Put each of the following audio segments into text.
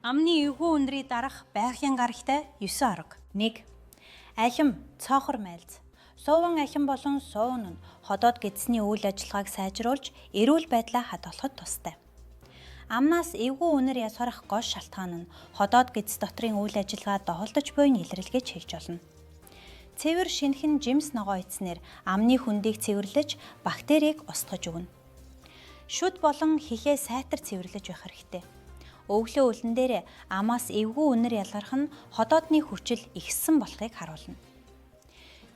Амны эвгүй үнэрийг дарах байгалийн гарагтай 9 арга. 1. Алим, цоохор майлз. Сууван алим болон сууван нь ходоод гэдсний үйл ажиллагааг сайжруулж, эрүүл байдлаа хадгалахад тустай. Амнаас эвгүй үнэр ялгарах гол шалтгаан нь ходоод гэдэс дотрын үйл ажиллагаа доголдож буй нь илрэлгэж хэлж болно. Цэвэр шинэхэн жимс ногоо идснээр амны хөндийг цэвэрлэж, бактерийг устгаж өгнө. Шүд болон хихээ сайтар цэвэрлэж байх хэрэгтэй. Өвлөө үлэн дээр амаас эвгүй үнэр ялгарх нь ходоодны хүчил ихссэн болохыг харуулна.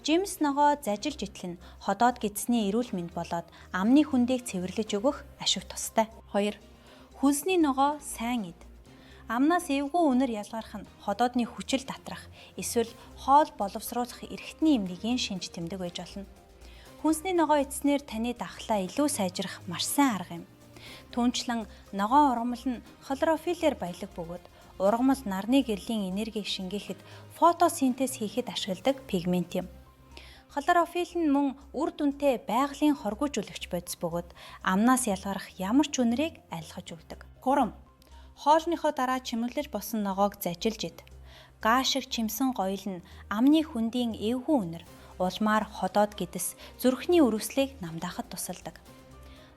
Жимс ногоо зажилж итэл нь ходоод гэдсний эрүүл мэнд болоод амны хөндийг цэвэрлэж өгөх ашиг тустай. 2. Хүнсний ногоо сайн ид. Амнаас эвгүй үнэр ялгарх нь ходоодны хүчил татрах эсвэл хоол боловсруулах эрхтний эмнэлгийн шинж тэмдэг байж болно. Хүнсний ногоо идснээр таны дахлаа илүү сайжрах маш сайн арга юм. Түүнчлэн ногоон ургамал нь хлорофиллээр баялаг бөгөөд ургамал нарны гэрлийн энергийг шингээхэд фотосинтез хийхэд ашигладаг пигмент юм. Хлорофилл нь мөн үр дүнтэй байгалийн хоргиужуулагч бодис бөгөөд амнаас ялгарх ямар ч үнэрийг арилгаж өгдөг. 3. Хоолныхоо дараа чимэглэж босон ногоог зажилж ид. Гаа шиг чимсэн гоёл нь амны хөндийн эвгүй үнэр, улмаар ходоод гэдэс зүрхний өрөвслийг намдаахад тусалдаг.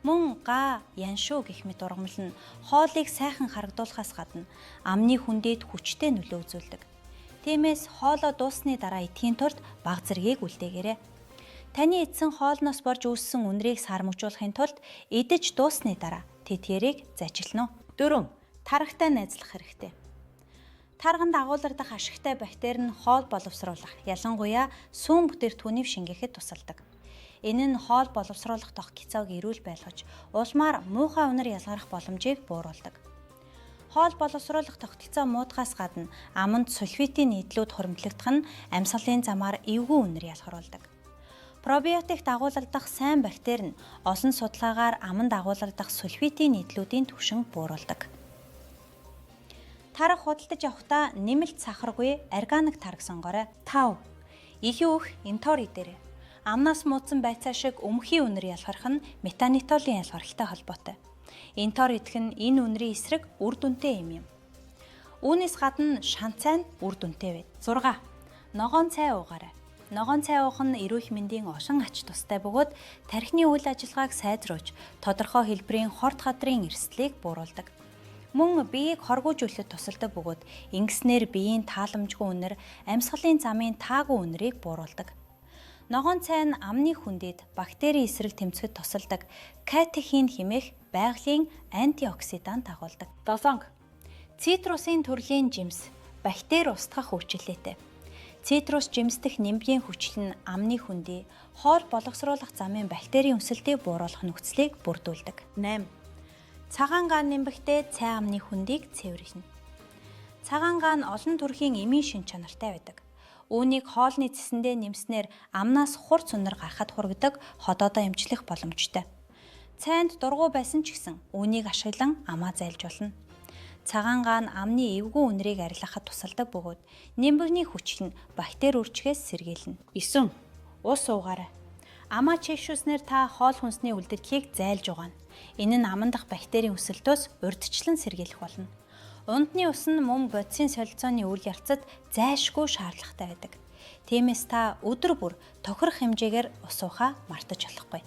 Мөн гаа, яншуу гэх мэт ургамал нь хоолыг сайхан харагдуулахаас гадна амны хүндэд хүчтэй нөлөө үзүүлдэг. Тиймээс хоолоо дууссаны дараа идэхийн тулд баг зэргийг үлдээгээрэй. Таны идсэн хоолноос борж үүссэн үнэрийг сармагжуулахын тулд идэж дууссаны дараа тэдгээрийг зажилна уу. 4. Тарагтай найзлах хэрэгтэй. Тарган дагуулардах ашигтай бактери нь хоол боловсруулах, ялангуяа сүүн бүтээгдэхүүнийг шингээхэд тусалдаг. Энэ нь хоол боловсруулах тогтолцоог эрүүл байлгаж, улмаар муухай үнэр ялгарах боломжийг бууруулдаг. Хоол боловсруулах тогтолцоо муудахаас гадна аманд сульфитын нийтлүүд хуримтлагдах нь амьсгалын замаар эвгүй үнэр ялгаруулдаг. Пробиотик дагуулардах сайн бактери нь олон судалгаагаар аманд дагуулардах сульфитын нийтлүүдийн түвшинг бууруулдаг. Тараг худалдаж авахдаа нэмэлт сахаргүй органик тараг сонгоорой. 5. Илүү их энтор идээрэй. Амнаас муудсан байцаа шиг өмхий үнэр ялгарх нь метанитолын ялгаралтай холбоотой. Энтор идэх нь энэ үнэрийн эсрэг үр дүнтэй юм. Үүнээс гадна шанцай нь үр дүнтэй байд. 6. Ногоон цай уугаарай. Ногоон цай уух нь эрүүл мэндийн олон ач тустай бөгөөд тархины үйл ажиллагааг сайжруулж, тодорхой хэлбэрийн хорт хадрын эрсдлийг бууруулдаг. Мөн биеийг хоргиужуулахад тусалдаг бөгөөд ингэснээр биеийн тааламжгүй үнэр, амьсгалын замын таагүй үнэрийг бууруулдаг. Ногоон цай нь амны хүндэд бактерийн эсрэг тэмцэхэд тусалдаг катехин хэмээх байгалийн антиоксидант агуулдаг. 7. Цитрусын төрлийн жимс бактери устгах үйлчилгээтэй. Цитрус жимс дэх нимбгийн хүчил нь амны хөндий, хоол боловсруулах замын бактерийн өсөлтийг бууруулах нөхцөлийг бүрдүүлдэг. 8. Цагаан гаан нимбэгтэй цай амны хөндийг цэвэрлэнэ. Цагаан гаан олон төрлийн эмийн шин чанартай байдаг. Үүнийг хоолны цэсэндээ нэмснээр амнаас хурц үнэр гарахад хүргэдэг ходоодоо эмчлэх боломжтой. Цайнд дургүй байсан ч гэсэн үүнийг ашиглан амаа зайлж болно. Цагаан гаан амны эвгүй үнэрийг арилгахад тусалдаг бөгөөд нимбэгний хүчил нь бактери үржихээс сэргийлнэ. 9. Ус уугаарай. Амаа чийгшүүлснээр та хоол хүнсний үлдэгдлийг зайлж угаана. Энэ нь аман дахь бактерийн өсөлтөөс урьдчилан сэргийлэх болно. Ундны ус нь мөн бодисын солилцооны үйл явцад зайлшгүй шаардлагатай байдаг. Тиймээс та өдөр бүр тохирох хэмжээгээр ус уухаа мартаж болохгүй.